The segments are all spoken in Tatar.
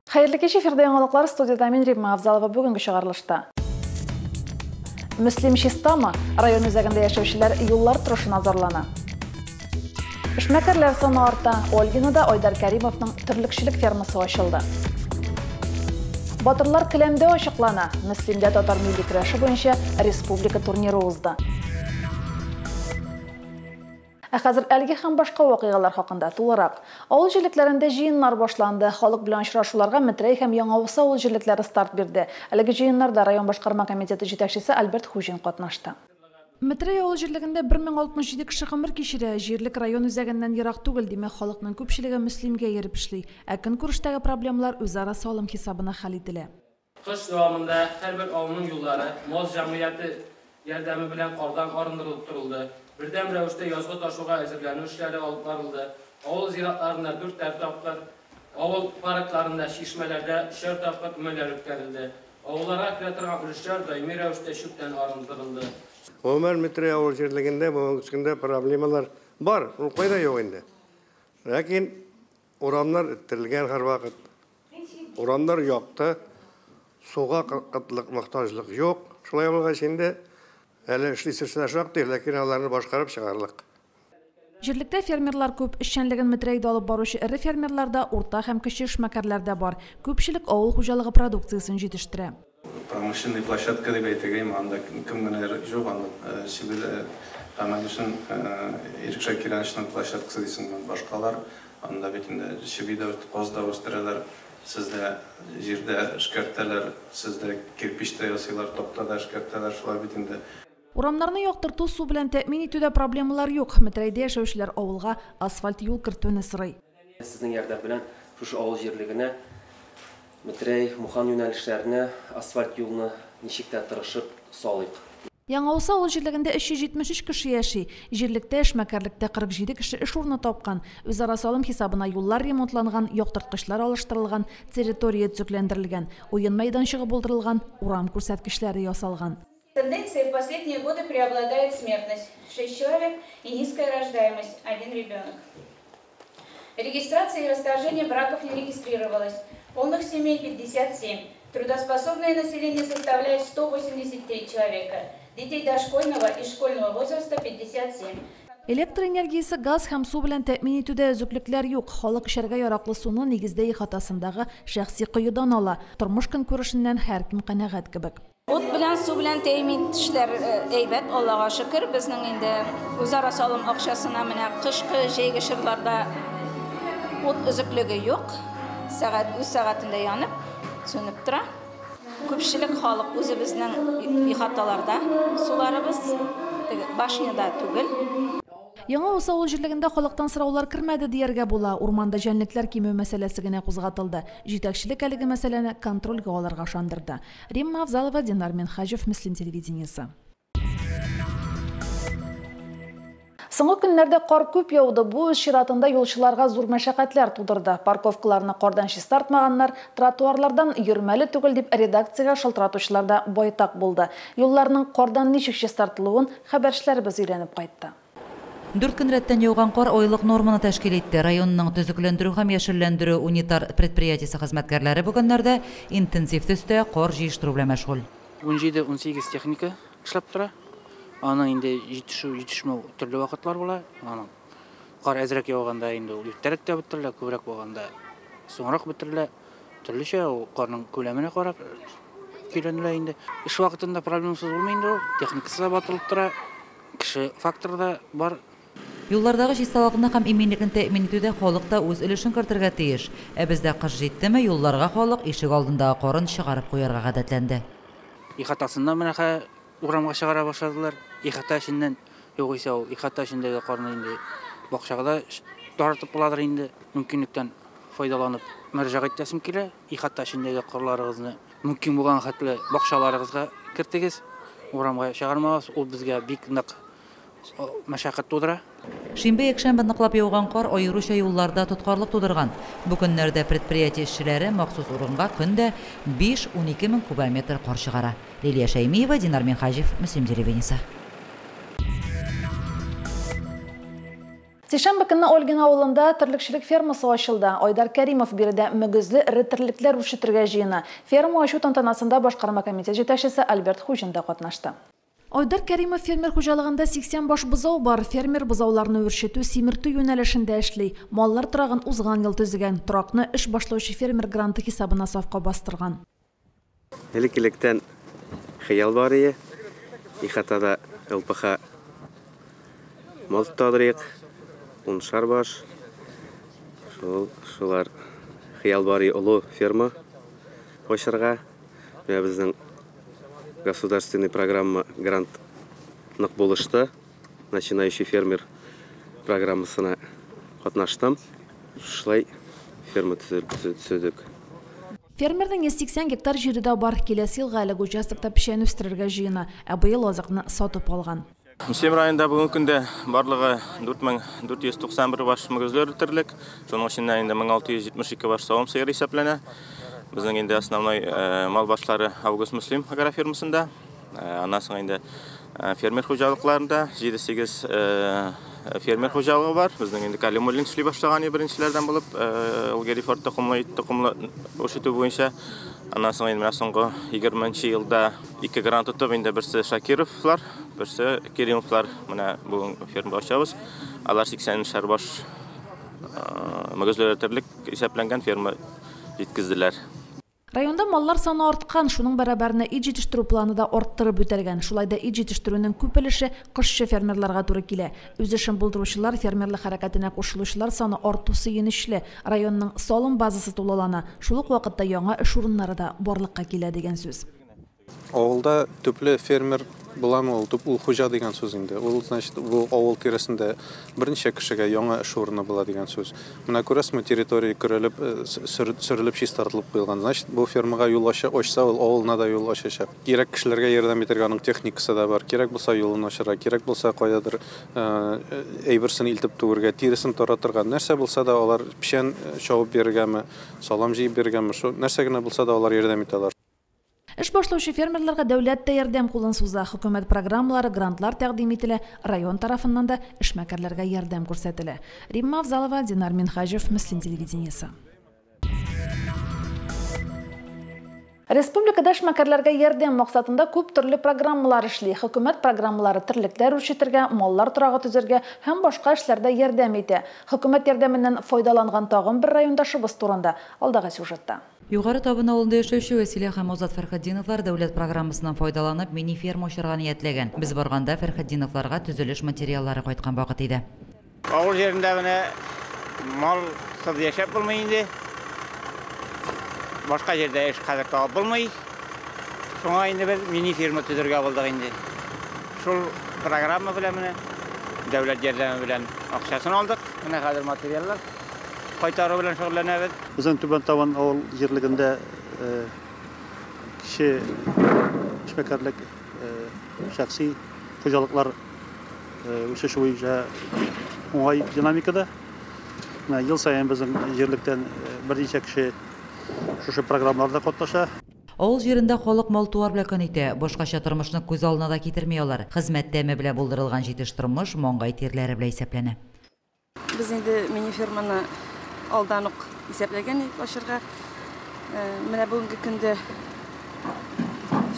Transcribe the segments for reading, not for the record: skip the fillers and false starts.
Хәерле кич, эфирда яңалыклар, студияда мин, Римма Авзалова. Бүгенге чыгарылышта. Мөслим чистамы? Район үзәгендә яшәүчеләр юллар торышына зарлана. Эшмәкәрләр саны арта. Ольгинода Айдар Кәримовның терлекчелек фермасы ачылды. Батырлар келәмдә ачыклана. Мөслимдә татар милли көрәше буенча республика турниры узды. Ә хәзер әлеге һәм башка вакыйгалар хакында тулырак. Авыл җирлекләрендә җыеннар башланды. Халык белән очрашуларга Метрәй һәм Яңа Усы авыл җирлекләре старт бирде. Әлеге җыеннарда район башкарма комитеты җитәкчесе Альберт Хуҗин катнашты. Метрәй авыл җирлегендә 1067 кеше гомер кичерә. Җирлек район үзәгеннән ерак түгел, димәк, халыкның күпчелеге Мөслимгә йөреп эшли. Ә көнкүрештәге проблемалар үзара салым хисабына хәл ителә. Кыш дәвамында һәрбер авылның юллары МОЗ җәмгыяте ярдәме белән кардан арындырылып торылды. Бердәм рәвештә язгы ташуга әзерләнү эшләре алып барылды. Авыл зиратларында дүртәр тапкыр, авыл паркларында, чишмәләрдә өчәр тапкыр өмәләр үткәрелде. Авылларга керә торган өлешләр даими рәвештә чүптән арындырылды. Гомумән, Метрәй авыл җирлегендә бүгенге көндә проблемалар бар, ул кайда юк инде. Ләкин урамнар эттерелгән һәрвакыт. Урамнар якты, суга кытлык, мохтаҗлык юк. Шулай булгач инде әле эшлисе эшләр шактый, ләкин аларны башкарып чыгарлык. Җирлектә фермерлар күп. Эшчәнлеген Метрәйдә алып баручы эре фермерлар да, урта һәм кече эшмәкәрләр дә бар. Күпчелек авыл хуҗалыгы продукциясен җитештерә. Промышленный площадка дип әйтергә, анда кем генә юк, анда Сибирь Гамәлишин Ирек Шакировичның площадкасы дисеңме, башкалар. Анда бит инде чеби дә, каз да үстерәләр, сездә җирдә эшкәртәләр, сездә кирпич тә ясыйлар, такта да эшкәртәләр, шулай бит инде. Урамнарны яктырту, су белән тәэмин итүдә проблемалар юк. Метрәйдә яшәүчеләр авылга асфальт юл кертүне сорый. Сезнең ярдәм белән шушы авыл җирлегенә Метрәй, Мухан юнәлешләренә асфальт юлны ничек тә тырышып салыйк. Яңа Усы авыл җирлегендә 373 кеше яши. Җирлектә эшмәкәрлектә 47 кеше эш урыны тапкан. Үзара салым хисабына юллар ремонтланган, яктырткычлар алыштырылган, территория төзекләндерелгән, уен мәйданчыгы булдырылган, урам күрсәткечләре ясалган. Тенденция: в последние годы преобладает смертность – 6 человек и низкая рождаемость – 1 ребенок. Регистрация и расторжение браков не регистрировалось. Полных семей 57. Трудоспособное население составляет 183 человека. Детей дошкольного и школьного возраста 57. Электр энергиясе, газ һәм су белән тәэмин итүдә өзеклекләр юк. Халык эчәргә яраклы суны нигездә ихатасындагы шәхси коедан ала. Тормыш көнкүрешеннән һәркем канәгать кебек. Ут белән, су белән тәэмин итешләр әйбәт, Аллага шөкер. Безнең инде үзара салым акчасына менә кышкы, җәйге чорларда ут өзеклеге юк. Сәгать үз сәгатендә янып, сүнеп тора. Күпчелек халык үзебезнең ихаталарда суларыбыз, теге башняда түгел. Яңа Усы авыл җирлегендә халыктан сораулар кермәде дияргә була. Урманда җәнлекләр кимү мәсьәләсе генә кузгатылды. Җитәкчелек әлеге мәсьәләне контрольгә алырга ышандырды. Римма Авзалова, Динар Минхаҗев, Мөслим телевидениесе. Соңгы көннәрдә кар күп яуды. Бу үз чиратында юлчыларга зур мәшәкатьләр тудырды. Парковкаларны кардан чистартмаганнар, тротуарлардан йөрмәле түгел дип редакциягә шалтыратучылар да байтак булды. Юлларның кардан ничек чистартылуын хәбәрчеләребез өйрәнеп кайтты. 4 көн рәттән яуган кар айлык норманы тәшкил итте. Районның төзекләндерү һәм яшелләндерү унитар предприятиесе хезмәткәрләре бу көннәрдә интенсив төстә кар җыештыру белән мәшгуль. 17-18 техника эшләп тора. Аның инде җитешү, җитешмәү төрле вакытлар була. Аның кар әзрәк яуганда инде ул иртәрәк тә бетерелә, күбрәк булганда соңрак бетерелә. Төрлечә ул карның күләменә карап көйләнелә инде. Эш вакытында проблемасыз булмый инде ул. Техникасы да батырылып тора, кеше факторы да бар. Юллардагы чисталыкны һәм иминлекне тәэмин итүдә халык та үз өлешен кертергә тиеш. Ә бездә кыш җиттеме, юлларга халык ишек алдындагы карын чыгарып куярга гадәтләнде. Ихатасыннан менә хә урамга чыгара башладылар. Ихата эченнән, югыйсә ул ихата эчендәге карны инде бакчага да таратып буладыр инде. Мөмкинлектән файдаланып мөрәҗәгать итәсем килә. Ихата эчендәге карларыгызны мөмкин булган хәтле бакчаларыгызга кертегез. Урамга чыгармагыз, ул безгә бик нык мәшәкать тудыра. Шимбә якшәмбе ныклап яуган кар аеруча юлларда тоткарлык тудырган. Бу көннәрдә предприятие эшчеләре махсус урынга көндә 5-12 мең кубометр кар чыгара. Лилия Шәймиева, Динар Минхаҗев, Мөслим телевидениесе. Сишәмбе көнне Ольгин авылында терлекчелек фермасы ачылды. Айдар Кәримов биредә мөгезле эре терлекләр үрчетергә җыена. Ферма ачу тантанасында башкарма комитет җитәкчесе Альберт Хуҗин да катнашты. Айдар Кәримов фермер хуҗалыгында 80 баш бозау бар. Фермер бозауларны үрчетү, симертү юнәлешендә эшли. Маллар торагын узган ел төзегән. Торакны эш башлаучы фермер гранты хисабына сафка бастырган. Элек-электән хыял бар ие. Ихатада ЛПХ мал тотадырык. Уншар баш. Шул, шулар хыял бар ие олы ферма ачарга. Менә безнең государственный программа грант нык булышты. Начинающий фермер программасына катнаштым. Шулай ферма төзедек. Фермерның 180 гектар җире дә бар. Киләсе елга әлеге участокта печән үстерергә җыена, ә быел азыкны сатып алган. Мөслим районында бүгенге көндә барлыгы 4491 баш мөгезле терлек, шуның эченнән инде 1672 баш савым сыер исәпләнә. Безнең инде основной мал башлары Август Мөслим агрофирмасында, аннан соң инде фермер хуҗалыкларында 7-8 фермер хуҗалыгы бар. Безнең инде Калимуллин эшли башлаган беренчеләрдән булып, ул Герифорд токымлы, ит токымлы үрчетү буенча. Аннан соң инде менә соңгы 20 елда 2 грант тотып, инде берсе Шакировлар, берсе Керимовлар. Менә бүген ферма ачабыз. Алар 80 баш мөгезле терлек исәпләнгән ферма җиткезделәр. Районда маллар саны арткан, шуның бәрабәренә ит җитештерү планы да арттырып үтәлгән. Шулай да ит җитештерүнең күп өлеше кошчы фермерларга туры килә. Үз эшен булдыручылар, фермерлык хәрәкәтенә кушылучылар саны арту сөенечле. Районның салым базасы тулылана. Шул ук вакытта яңа эш урыннары да барлыкка килә дигән сүз. Авылда төпле фермер буламы ул, төп ул хуҗа дигән сүз инде. Ул, значит, бу авыл тирәсендә берничә кешегә яңа эш урыны була дигән сүз. Менә күрәсезме, территория көрәлеп, сөрелеп, чистартылып куелган. Значит, бу фермага юл ачса, ул авылына да юл ачачак. Кирәк кешеләргә ярдәм итәргә аның техникасы да бар. Кирәк булса юлын ачарга, кирәк булса каядыр әйберсен илтеп түгәргә, тиресен таратырга, нәрсә булса да алар печән чабып бирергәме, салам җыеп бирергәме, шул нәрсә генә булса да алар ярдәм итә алар. Эш башлаучы фермерларга дәүләт тә ярдәм кулын суза. Хөкүмәт программалары, грантлар тәкъдим ителә, район тарафыннан да эшмәкәрләргә ярдәм күрсәтелә. Римма Авзалова, Динар Минхаҗев, Мөслим телевидениесе. Республикада эшмәкәрләргә ярдәм максатында күп төрле программалар эшли. Хөкүмәт программалары терлекләр үрчетергә, маллар торагы төзергә һәм башка эшләрдә ярдәм итә. Хөкүмәт ярдәменнән файдаланган тагын бер райондашыбыз турында алдагы сюжетта. Югары Табын авылында яшәүче Вәсилә һәм Азат Фәрхетдиновлар дәүләт программасыннан файдаланып мини-ферма ачарга ниятләгән. Без барганда Фәрхетдиновларга төзелеш материаллары кайткан вакыт иде. Авыл җирендә менә малсыз яшәп булмый инде. Башка җирдә эш хәзер табып булмый. Шуңа инде без мини-ферма төзергә булдык инде. Шул программа белән менә дәүләт ярдәме белән акчасын алдык. Менә хәзер материаллар кайтару белән шөгыльләнәбез. Безнең Түбән Табын авыл җирлегендә кече эшмәкәрлек, шәхси хуҗалыклар үсеше буенча уңай динамикада. Менә ел саен безнең җирлектән берничә кеше шушы программаларда катнаша. Авыл җирендә халык мал-туар белән көн итә, башкача тормышны күз алдына да китерми алар. Хезмәт тәме белән булдырылган җитеш тормыш маңгай тирләре белән исәпләнә. Без инде мини-ферманы алдан ук исәпләгән идек ачырга. Менә бүгенге көндә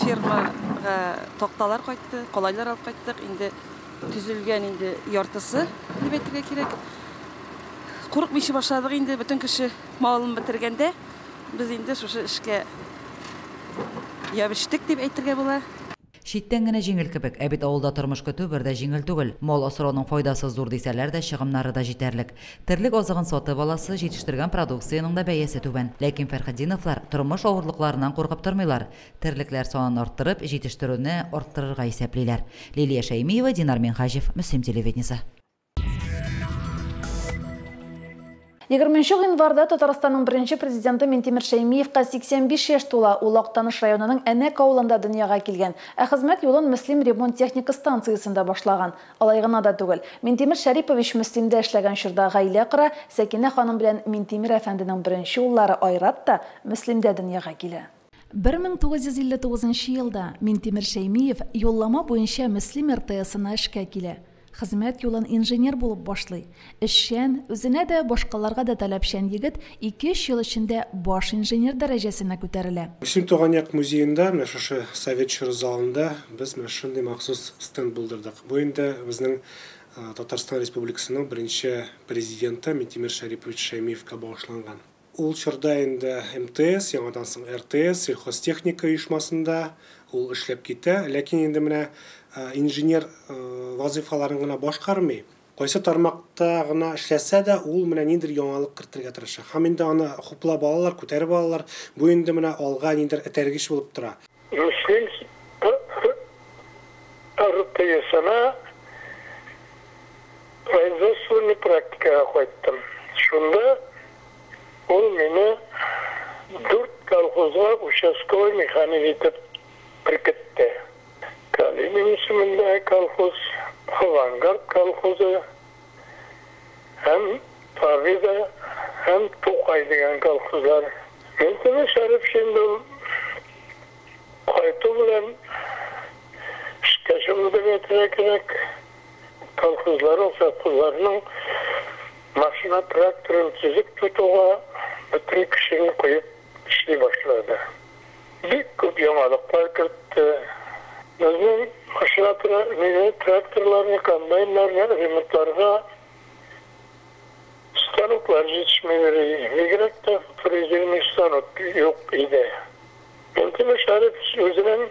фермага такталар кайтты, калайлар алып кайттык. Инде төзелгән инде яртысы дип әйтергә кирәк. Курыкмыйча башладык инде, бөтен кеше малын бетергәндә без инде шушы эшкә ябыштык дип әйтергә була. Читтән генә җиңел кебек, ә бит авылда тормыш көтү бер дә җиңел түгел. Мал асрауның файдасы зур дисәләр дә, чыгымнары да җитәрлек. Терлек азыгын сатып аласы, җитештергән продукциянең дә бәясе түбән. Ләкин Фәрхетдиновлар тормыш авырлыкларыннан куркып тормыйлар. Терлекләр санын арттырып, җитештерүне арттырырга исәплиләр. Лилия Шәймиева, Динар Минхаҗев, Мөслим телевидениесе. 20 гыйнварда Татарстанның беренче президенты Минтимер Шәймиевка 85 яшь тула. Ул Актаныш районының Әнәк авылында дөньяга килгән. Ә хезмәт юлын Мөслим ремонт техника станциясендә башлаган. Алай гына да түгел. Минтимер Шәрипович Мөслимдә эшләгән чорда гаилә кора, Сәкинә ханым белән Минтимер әфәнденең беренче уллары Айрат та Мөслимдә дөньяга килә. 1959 елда Минтимер Шәймиев юллама буенча Мөслим РТСына эшкә килә. Хезмәт юлын инженер булып башлый. Эшчән, үзенә дә, башкаларга да таләпчән егет 2-3 ел эчендә баш инженер дәрәҗәсенә күтәрелә. Мөслим туган як музеенда, менә шушы совет чоры залында без менә шундый махсус стенд булдырдык. Бу инде безнең Татарстан Республикасының беренче президенты Минтимер Шәрипович Шәймиевка багышланган. Ул чорда инде МТС, яңадан соң РТС, сельхозтехника оешмасында ул эшләп китә. Ләкин инде менә инженер вазыйфаларын гына башкармый. Кайсы тармакта гына эшләсә дә, ул менә ниндидер яңалык кертергә тырыша. Һәм инде аны хуплап алалар, күтәреп алалар. Бу инде менә алга ниндидер этәргеч булып тора. Мөслим РТСына производственный практикага кайттым. Шунда ул мине 4 колхозга участковый механик итеп беркетте. Калинин исемендәге колхоз, Авангард колхозы һәм Победа һәм Тукай дигән колхозлар. Минтимер Шәрипович инде ул кайту белән эшкә чыгу дип әйтергә кирәк. Колхозларның, совхозларның машина тракторын төзек тотуга бөтен көчен куеп эшли башлады. Бик күп яңалыклар кертте. Безнең машина тракторларны, комбайннарны ремонтларга станоклар җитешми йөри. Бигрәк тә фрезерный станок юк иде. Минтимер Шәрипович үзенең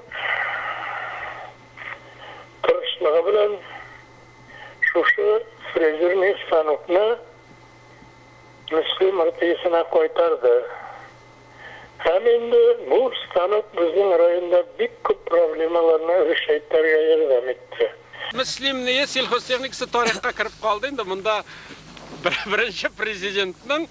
тырышлыгы белән шушы фрезерный станокны Мөслим РТСына кайтарды. Һәм инде бу станок безнең районда бик күп проблемаларны решайтәргә ярдәм итте. Мөслимне сельхозтехникасы тарихка кереп калды инде. Монда беренче президентның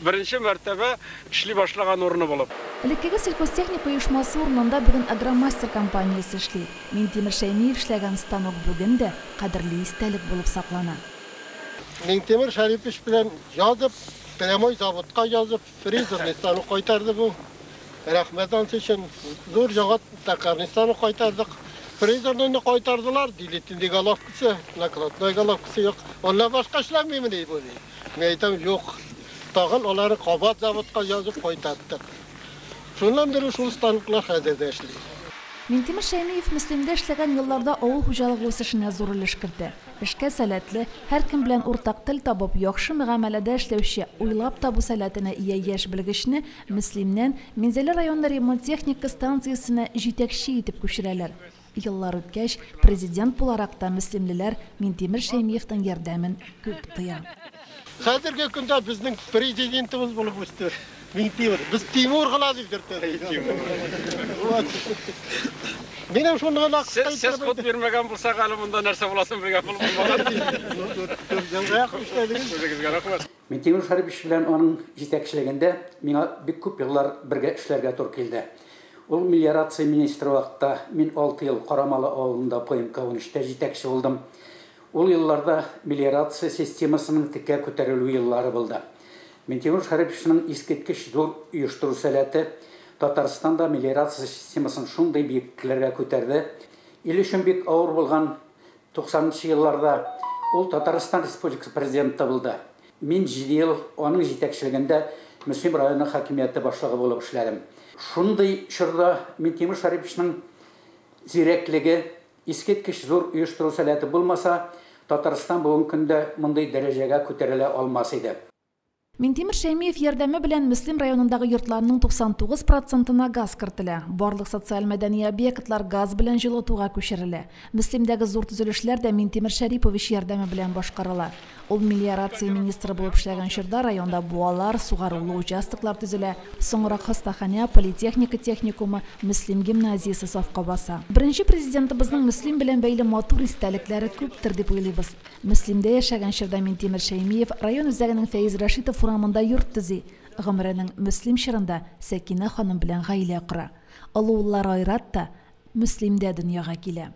беренче мәртәбә эшли башлаган урыны булып. Элеккеге сельхозтехника оешмасы урынында бүген Агромастер компаниясе эшли. Минтимер Шәймиев эшләгән станок бүген дә кадерле истәлек булып саклана. Минтимер Шәрипович белән язып, прямой заводка язып, фрезерный станок кайтарды бу. Рәхмәт ансы өчен. Зур җавап токарный станок кайтардык. Фрезерныйны кайтардылар, дилетинди головкасы, накладной головкасы юк. Аннан башка эшләмиме ди бу? Мин әйтәм, юк. Тагын алары кабат заводка язып кайтаттык. Шуннан бирле шул станоклар хәзер дә эшли. Минтимер Шәймиев Мөслимдә эшләгән елларда авыл хуҗалыгы үсешенә зур өлеш кертә. Эшкә сәләтле, һәркем белән уртак тел табып, яхшы мөгамәләдә эшләүче, уйлап табу сәләтенә ия яшь белгечне Мөслимнән Минзәлә районы ремонт техника станциясенә җитәкче итеп күчерәләр. Еллар үткәч, президент буларак та мөслимлеләр Минтимер Шәймиевның ярдәмен күп тоя. Хәзерге көндә безнең президентыбыз булып үсте Минтимер. Без Тимур гына дип йөртәбез. Минем шуны гына Сез ход бирмәгән булсак, әле монда нәрсә буласын белгән булып булмаган. Үзегезгә рәхмәт. Минтимер Шәрипович белән аның җитәкчелегендә миңа бик күп еллар бергә эшләргә туры килде. Ул мелиорация министры вакытта мин 6 ел Карамалы авылында ПМК 13-тә җитәкче булдым. Ул елларда мелиорация системасының текә күтәрелү еллары булды. Минтимер Шәриповичның искиткеч зур оештыру сәләте Татарстанда мелиорация системасын шундый биеклекләргә күтәрде. Ил өчен бик авыр булган 90-нчы елларда ул Татарстан Республикасы президенты булды. Мин 7 ел аның җитәкчелегендә Мөслим районы хакимияте башлыгы булып эшләдем. Шундый чорда Минтимер Шәриповичның зирәклеге, искиткеч зур оештыру сәләте булмаса, Татарстан бүгенге көндә мондый дәрәҗәгә күтәрелә алмас иде. Минтимер Шәймиев ярдәме белән Мөслим районындагы йортларның 99%-на газ кертелә. Барлык социаль-мәдәни объектлар газ белән җылытуга күчерелә. Мөслимдәге зур төзелешләр дә Минтимер Шәрипович ярдәме белән башкарыла. Ул мелиорация министры булып эшләгән чорда районда буалар, сугарулы участоклар төзелә. Соңрак хастаханә, политехника техникумы, Мөслим гимназиясе сафка баса. Беренче президентыбызның Мөслим белән бәйле матур истәлекләре күптер дип уйлыйбыз. Мөслимдә яшәгән чорда Минтимер Шәймиев район үзәгенең Фәиз Рәшитов урамында йорт төзи. Гомеренең Мөслим чорында Сәкинә ханым белән гаилә кора. Олы уллары Айрат та Мөслимдә дөньяга килә.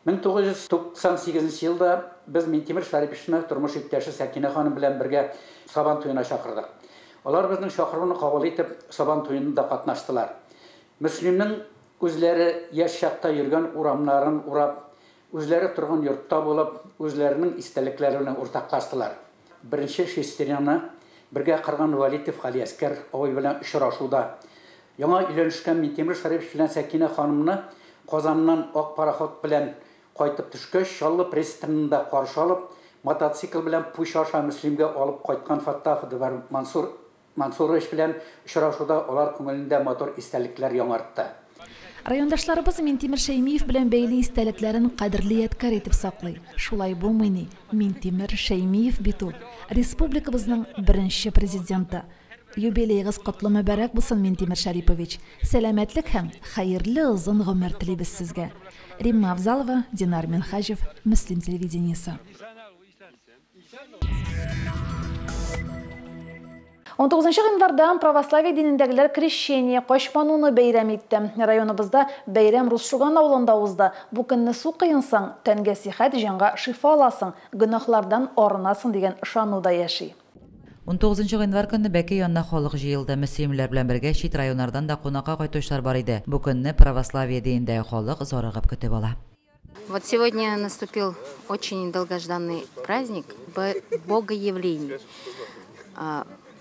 1998 елда без Минтимер Шәриповичны тормыш иптәше Сәкинә ханым белән бергә Сабан туена чакырдык. Алар безнең чакыруны кабул итеп Сабан туенда катнаштылар. Мөслимнең үзләре яшь чакта йөргән урамнарын урап, Үзләре торган йортта булып, үзләренең истәлекләре белән уртаклаштылар. Беренче шестерняны бергә кырган Вәлитов Галиәскәр абый белән очрашуда, яңа өйләнешкән Минтимер Шәрипович белән Сәкинә ханымны Казаннан ак пароход белән кайтып төшкәч, Чаллы пристанында каршы алып, мотоцикл белән Пучы аша Мөслимгә алып кайткан Фәттахов Дәвар Мансур Мансурович белән очрашуда алар күңелендә матур истәлекләр яңартты. Райондашларыбыз Минтимер Шәймиев белән бәйле истәлекләрен кадерле ядкарь итеп саклый. Шулай булмый ни, Минтимер Шәймиев бит ул, республикабызның беренче Президенты. Юбилеегыз котлы-мөбарәк булсын, Минтимер Шәрипович! Сәламәтлек һәм хәерле озын гомер телибез сезгә. Римма Авзалова, Динар Минһаҗев, Мөслим телевидениесе. 19 гыйнвардан православие динендәгеләр крещение, качмануны бәйрәм итте. Районыбызда бәйрәм Рус Шуган авылында узды. Бу көнне су коенсаң, тәнгә сихәт, җанга шифа аласың, гөнаһлардан арынасың дигән ышану да яши. 19 гыйнвар көнне бәке янына халык җыелды. Мөслимлеләр белән бергә чит районнардан да кунакка кайтучылар бар иде. Бу көнне православие динендәге халык зарыгып көтеп ала. Вот сегодня наступил очень долгожданный праздник Богоявление.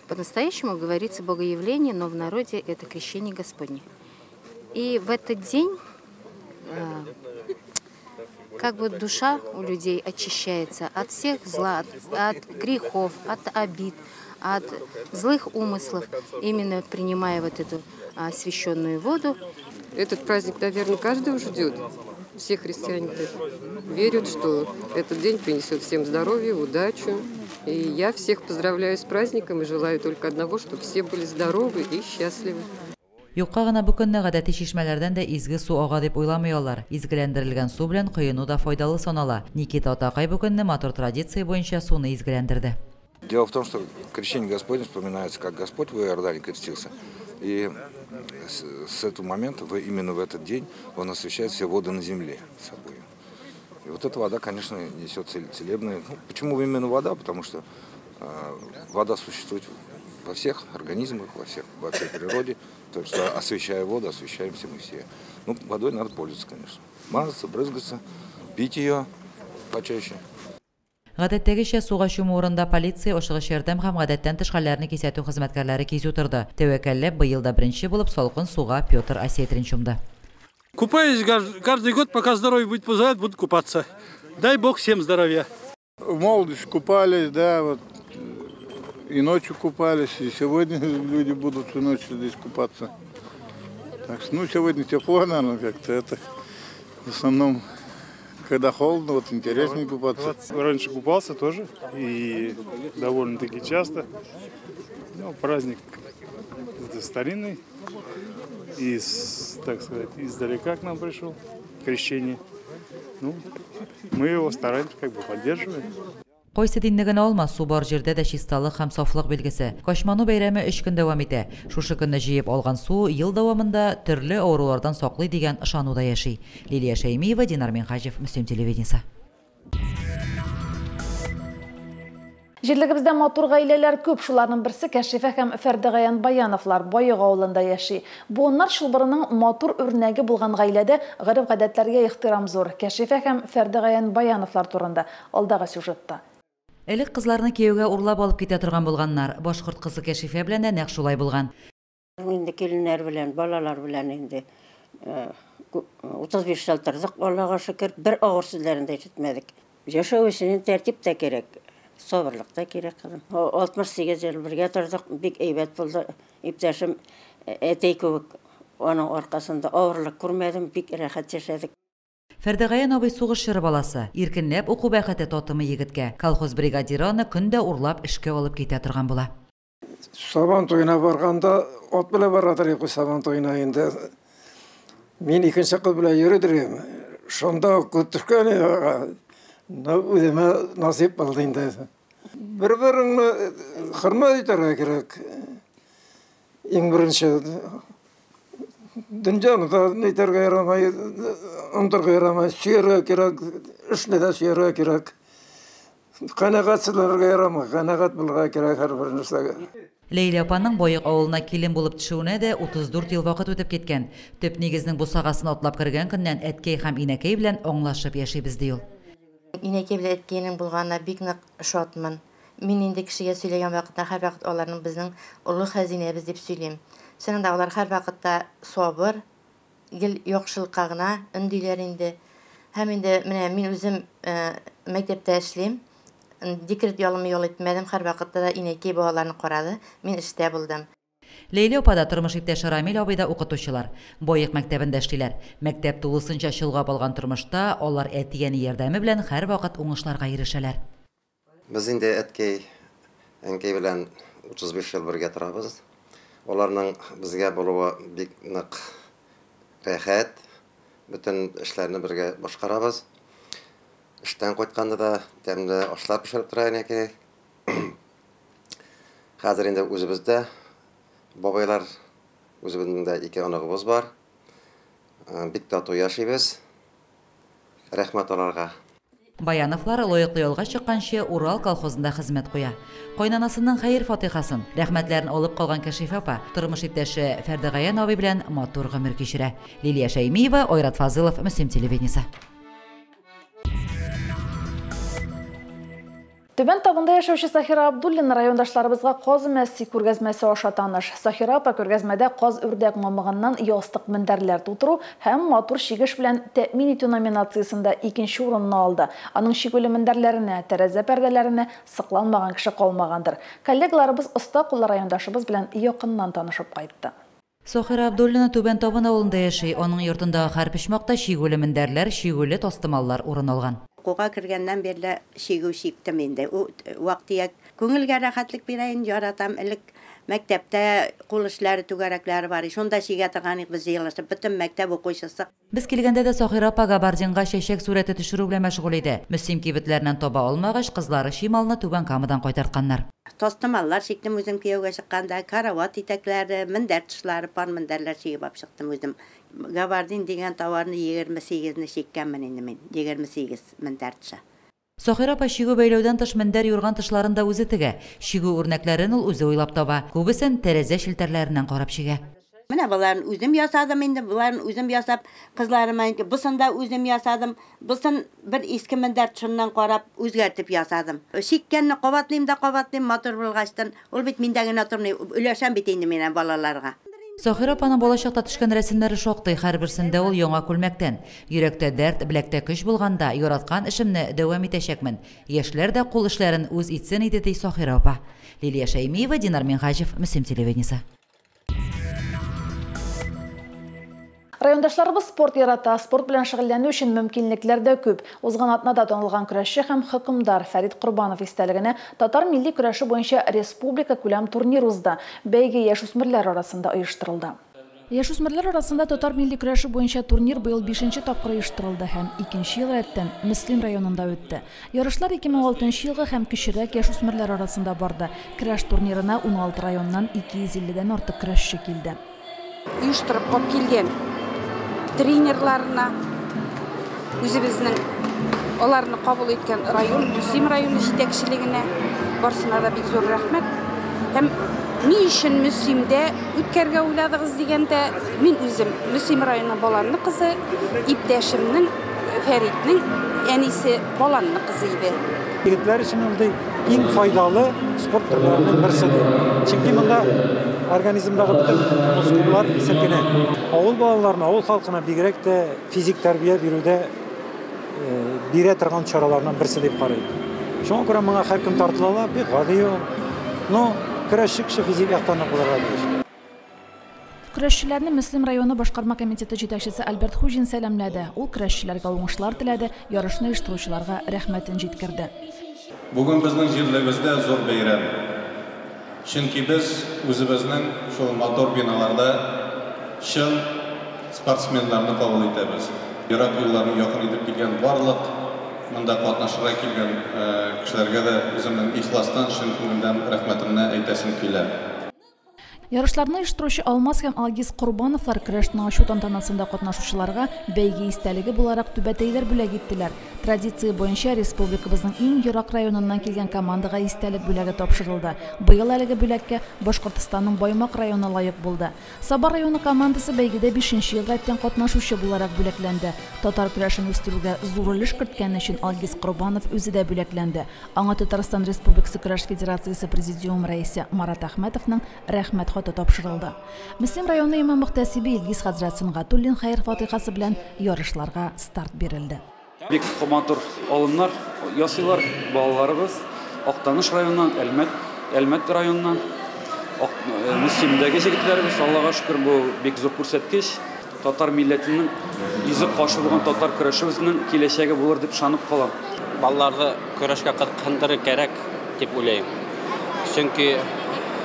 По-настоящему говорится Богоявление, но в народе это крещение Господне. И в этот день как бы душа у людей очищается от всех зла, от грехов, от обид, от злых умыслов, именно принимая вот эту освященную воду. Этот праздник, наверное, каждый ждет. Все христиане верят, что этот день принесет всем здоровье, удачу. И я всех поздравляю с праздником и желаю только одного, чтобы все были здоровы и счастливы. Юкка гына бу көнне гадәти чишмәләрдән дә изге су ага дип уйламый алар. Изгеләндерелгән су белән коену да файдалы санала. Никита атакай бу көнне матур традиция буенча суны изгеләндерде. Дело в том, что крещение Господне вспоминается, как Господь в Иордане крестился. И с этого момента, именно в этот день, он освящает все воды на земле собой. И вот эта вода, конечно, несет целебное. Ну, почему именно вода? Потому что вода существует во всех организмах, во всей природе. То есть, освещая воду, освещаемся мы все. Ну, водой надо пользоваться, конечно. Мазаться, брызгаться, пить ее почаще. Гадәттәгечә суга чуму урынында полиция, ашыгыч ярдәм һәм гадәттән тыш хәлләрне кисәтү хезмәткәрләре кизү торды. Тәвәккәлләп, быел да беренче булып салкын суга Петр Осетрин чумды. Купаюсь каждый год, пока здоровье будет позволять, буду купаться. Дай Бог всем здоровья. В молодости купались, да, вот и ночью купались, и сегодня люди будут всю ночь здесь купаться. Так что, ну, сегодня тепло, наверное, как-то это в основном. Когда холодно, вот интереснее купаться. Раньше купался тоже, и довольно-таки часто. Ну, праздник это старинный, и, так сказать, издалека к нам пришел, крещение. Ну, мы его стараемся, как бы поддерживаем. Кайсы динне генә алма, су бар җирдә дә чисталык һәм сафлык билгесе. Качману бәйрәме 3 көн дәвам итә. Шушы көнне җыеп алган су ел дәвамында төрле авырулардан саклый дигән ышануда яши. Лилия Шәймиева, Динар Минһаҗев, Мөслим телевидениесе. Җирлегебездә матур гаиләләр күп, шуларның берсе Кәшифә һәм Фәрдегаян Баяновлар Баек авылында яши. Буыннар чылбырының матур үрнәге булган гаиләдә гореф-гадәтләргә ихтирам зур. Кәшифә һәм Фәрдегаян Баяновлар турында алдагы сюжетта. Элек кызларны кияүгә урлап алып китә торган булганнар. Башкорт кызы Кәшифә белән дә нәкъ шулай булган. Инде киленнәр белән, балалар белән инде 35 ел тордык, Аллага шөкер, бер авыр сүзләрен дә ишетмәдек. Яшәү өчен тәртип тә кирәк, сабырлык та кирәк, кызым. 68 ел бергә тордык, бик әйбәт булды. Иптәшем әтәй кебек, аның аркасында авырлык күрмәдем, бик рәхәт яшәдек. Фәрдегаян абый сугыш чоры баласы. Иркенләп уку бәхете татымы егеткә. Колхоз бригадиры аны көндә урлап эшкә алып китә торган була. Сабан туена барганда ат белән барадыр идек сабан туена инде. Мин икенче кыз белән йөридер идем. Шунда күз төшкән үземә насыйп булды инде. Бер-береңне хөрмәт итәргә кирәк. Иң беренче дөньяны да нитәргә ярамай, онытырга ярамай, сөяргә кирәк, эшне дә сөяргә кирәк. Канәгатьсезләнергә ярамый, канәгать булырга кирәк һәрбер нәрсәгә. Ләйлә апаның Баек авылына килен булып төшүенә дә 34 ел вакыт үтеп киткән. Төп нигезнең бусагасын атлап кергән көннән әткәй һәм инәкәй белән аңлашып яшибез, ди ул. Инәкәй белән әткәйнең булганына бик нык шатмын. Мин инде кешегә сөйләгән вакытта һәрвакыт аларның безнең олы хәзинәбез дип сөйлим. Чыннан да алар һәрвакытта сабыр, гел яхшылыкка гына өндиләр инде. Һәм инде менә мин үзем мәктәптә эшлим. Декрет ялымны ял итмәдем, һәрвакытта да инәкәй балаларны карады, мин эштә булдым. Ләйлә апа да, тормыш иптәше Рамил абый да укытучылар. Баек мәктәбендә эшлиләр. Мәктәп тулысынча чолгап алган тормышта алар әти-әни ярдәме белән һәрвакыт уңышларга ирешәләр. Без инде әткәй, әнкәй белән 35 ел бергә торабыз. Аларның безгә булуы бик нык рәхәт. Бөтен эшләрне бергә башкарабыз. Эштән кайтканда да тәмле ашлар пешереп тора әнәкәй. Хәзер инде үзебез дә бабайлар, үзебезнең дә ике оныгыбыз бар. Бик тату яшибез. Рәхмәт аларга. Баяновлар лаеклы ялга чыкканчы Урал колхозында хезмәт куя. Кайнанасының хәер-фатихасын, рәхмәтләрен алып калган Кәшифә апа тормыш иптәше Фәрдегаян абый белән матур гомер кичерә. Лилия Шәймиева, Айрат Фазылов, Мөслим телевидениесе. Түбән Табында яшәүче Сахира Абдуллина райондашларыбызга каз өмәсе күргәзмәсе аша таныш. Сахира апа күргәзмәдә каз-үрдәк мамыгыннан ястык мендәрләр тутыру һәм матур чигеш белән тәэмин итү номинациясендә икенче урынны алды. Аның чигүле мендәрләренә, тәрәзә пәрдәләренә сыкланмаган кеше калмагандыр. Коллегаларыбыз оста куллы райондашыбыз белән якыннан танышып кайтты. Сахира Абдуллина Түбән Табын авылында яши. Аның йортындагы һәр почмакта чигүле мендәрләр, чигүле тастымаллар урын алган. Укуга кергәннән бирле чигү чиктем инде. Ул вак-төяк күңелгә рәхәтлек бирә инде, яратам. Элек мәктәптә кул эшләре түгәрәкләре бар. Шунда чигә торган идек без җыелышып, бөтен мәктәп укучысы. Без килгәндә дә Сахира апа габардинга чәчәк сурәте төшерү белән мәшгуль иде. Мөслим кибетләреннән таба алмагач, кызлары чималны Түбән Камадан кайтартканнар. Тастымаллар чиктем үзем кияүгә чыкканда, карават итәкләре, мендәр тышлары, пар мендәрләр чигеп алып чыктым үзем. Габардин дигән товарны 28-не чиккәнмен инде мин, 28 мендәр тышы. Сахира апа чигү бәйләүдән тыш мендәр юрган тышларын да үзе тегә. Чигү үрнәкләрен ул үзе уйлап таба. Күбесен тәрәзә челтәрләреннән карап чигә. Менә боларын үзем ясадым инде, боларын үзем ясап, кызларыма инде бусын да үзем ясадым. Бусын бер иске мендәр тышыннан карап үзгәртеп ясадым. Чиккәнне кабатлыйм да кабатлыйм, матур булгачтан. Ул бит миндә генә тормый, өләшәм бит инде мин балаларга. Сахира апаның балачакта төшкән рәсемнәре шактый, һәрберсендә ул яңа күлмәктән. Йөрәктә дәрт, беләктә көч булганда яраткан эшемне дәвам итәчәкмен. Яшьләр дә кул эшләрен үз итсен иде, ди Сахира апа. Лилия Шәймиева, Динар Минһаҗев, Мөслим телевидениесе. Райондашларыбыз спорт ярата, спорт белән шөгыльләнү өчен мөмкинлекләр дә күп. Узган атнада танылган көрәшче һәм хөкемдар Фәрит Корбанов истәлегенә татар милли көрәше буенча республика күләм турнир узды. Бәйге яшүсмерләр арасында оештырылды. Яшүсмерләр арасында татар милли көрәше буенча турнир быел 5нче тапкыр оештырылды һәм 2нче ел рәттән Мөслим районында үтте. Ярышлар 2006 елгы һәм кечерәк яшүсмерләр арасында барды. Көрәш турнирына 16 районнан 250дән артык көрәшче килде. Оештырып алып килгән тренерларына, үзебезнең аларны кабул иткән район, Мөслим районы җитәкчелегенә барсына да бик зур рәхмәт. Һәм ни өчен Мөслимдә үткәргә уйладыгыз дигәндә, мин үзем Мөслим районы Баланны кызы, иптәшемнең Фәритнең әнисе Баланны кызы иде. Егетләр өчен ул иң файдалы спорт төрләренең берсе. Чөнки монда организмдагы бөтен мускуллар селкенә. Авыл балаларына, авыл халкына бигрәк тә физик тәрбия бирүдә бирә торган чараларның берсе дип карыйм. Шуңа күрә моңа һәркем тартыла ала, бик гади ул. Но көрәшче кеше физик яктан нык булырга тиеш. Көрәшчеләрне Мөслим районы башкарма комитеты җитәкчесе Альберт Хуҗин сәламләде. Ул көрәшчеләргә уңышлар теләде, ярышны оештыручыларга рәхмәтен җиткерде. Бүген безнең җирлегебездә зур бәйрәм. Чөнки без үзебезнең шул матур биналарда чын спортсменнарны кабул итәбез. Ерак юлларны якын итеп килгән барлык монда катнашырга килгән кешеләргә дә үземнең ихластан, чын күңелдән рәхмәтемне әйтәсем килә. Ярышларны оештыручы Алмаз һәм Алгиз Корбановлар көрәшне ачу тантанасында катнашучыларга бәйге истәлеге буларак түбәтәйләр бүләк иттеләр. Традиция буенча республикабызның иң ерак районыннан килгән командага истәлек бүләге тапшырылды. Быел әлеге бүләккә Башкортостанның Баймак районы лаек булды. Саба районы командасы бәйгедә бишенче ел рәттән катнашучы буларак бүләкләнде. Татар көрәшен үстерүгә зур өлеш керткәне өчен Алгиз Корбанов үзе дә бүләкләнде. Аңа Татарстан Республикасы Көрәш федерациясе президиум рәисе Марат Әхмәтовның Рәхмәт хаты тапшырылды. Мөслим районы имам-мөхтәсибе Илгиз хәзрәт Сөнгатуллин хәер-фатыйхасы белән ярышларга старт бирелде. Бик матур алымнар ясыйлар балаларыбыз. Актаныш районыннан, Әлмәт, Әлмәт районыннан, Мөслимдәге җегетләребез, Аллага шөкер, бу бик зур күрсәткеч. Татар милләтенең йөзе каршы булган татар көрәшебезнең киләчәге булыр дип ышанып калам. Балаларны көрәшкә кызыксындырыр кәрәк дип уйлыйм. Чөнки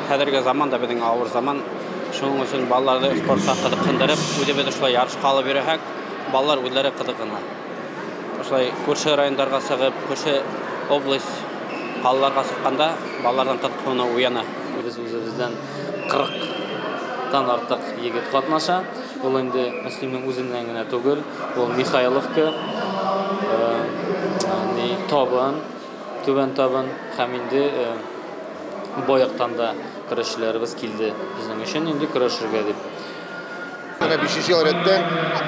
хәзерге заман да безнең авыр заман. Шуның өчен балаларны спортка кызыксындырып, үзебез шулай ярышка алып йөрсәк, балалар үзләре кызыкына. Шулай күрше районнарга чыгып, күрше область калаларга чыкканда балаларның кызыксынуы уяна. Без үзебездән 40-тан артык егет катнаша. Ул инде Мөслимнең үзеннән генә түгел, ул Михайловка, Табын, Түбән Табын һәм инде Баяктан да көрәшчеләребез килде безнең өчен инде көрәшергә дип. Менә 5 ел рәттән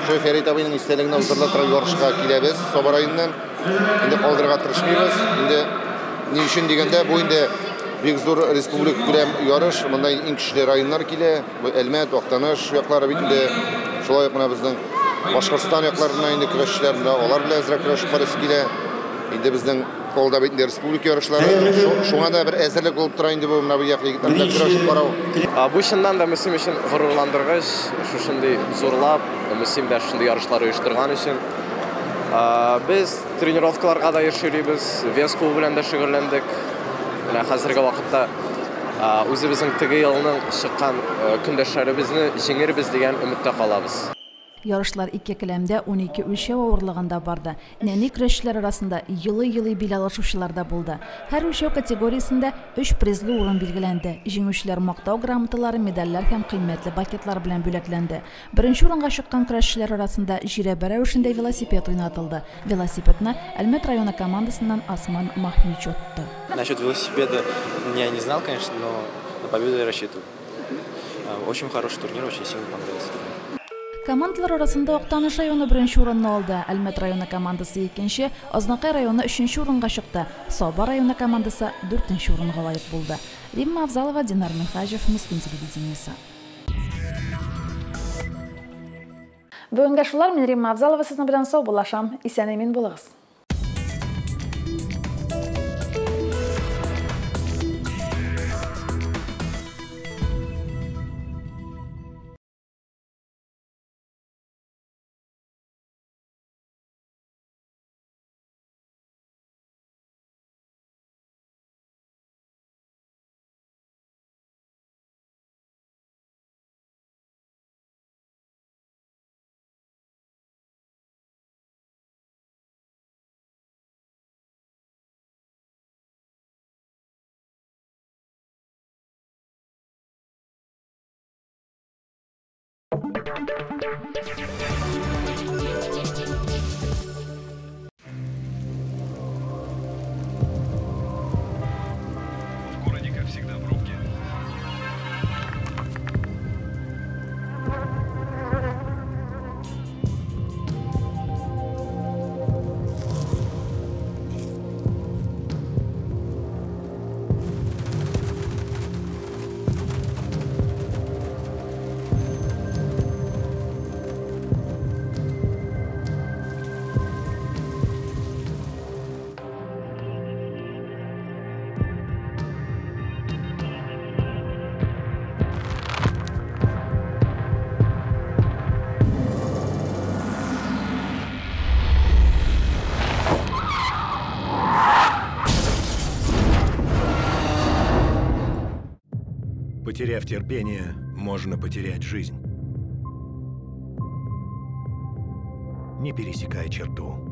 шул Фәрит абыйның истәлегенә уздырыла торган ярышка киләбез Саба районыннан. Инде калдырырга тырышмыйбыз. Инде ни өчен дигәндә, бу инде бик зур республика күләм ярыш. Монда иң көчле районнар килә. Бу Әлмәт, Актаныш яклары бит инде. Шулай ук менә безнең Башкортстан якларыннан инде көрәшчеләр менә алар белән әзрәк көрәшеп карыйсы килә. Инде безнең алда бит инде республика ярышлары. Шуңа да бер әзерлек булып тора инде бу менә бу як егетләр белән көрәшеп карау. Бу чыннан да Мөслим өчен горурландыргыч, шушындый зурлап Мөслимдә шушындый ярышлар оештырган өчен. Без тренировкаларга да еш йөрибез, вес куу белән дә шөгыльләндек. Менә хәзерге вакытта үзебезнең теге елның чыккан көндәшләребезне җиңербез дигән өметтә калабыз. Ярышлар ике келәмдә 12 үлчәү авырлыгында барды. Нәни көрәшчеләр арасында елый-елый бил алышучылар да булды. Һәр үлчәү категориясендә 3 призлы урын билгеләнде. Җиңүчеләр мактау грамоталары, медальләр һәм кыйммәтле пакетлар белән бүләкләнде. Беренче урынга чыккан көрәшчеләр арасында жирәбә рәвешендә велосипед уйнатылды. Велосипедны Әлмәт районы командасыннан Осман Махмич отты. Насчет велосипеда я не знал, конечно, но на победу я рассчитываю. Очень хороший турнир, очень сильно понравился турнир. Командалар арасында Актаныш районы беренче урынны алды. Әлмәт районы командасы икенче, Азнакай районы өченче урынга чыкты. Саба районы командасы дүртенче урынга лаек булды. Римма Авзалова, Динар Минхаҗев, Мөслим телевидениесе. Бүгенгә шулар, мин Римма Авзалова сезнең белән саубуллашам. Исән-имин булыгыз. В городе, как всегда, пробки. Потеряв терпение, можно потерять жизнь. Не пересекай черту.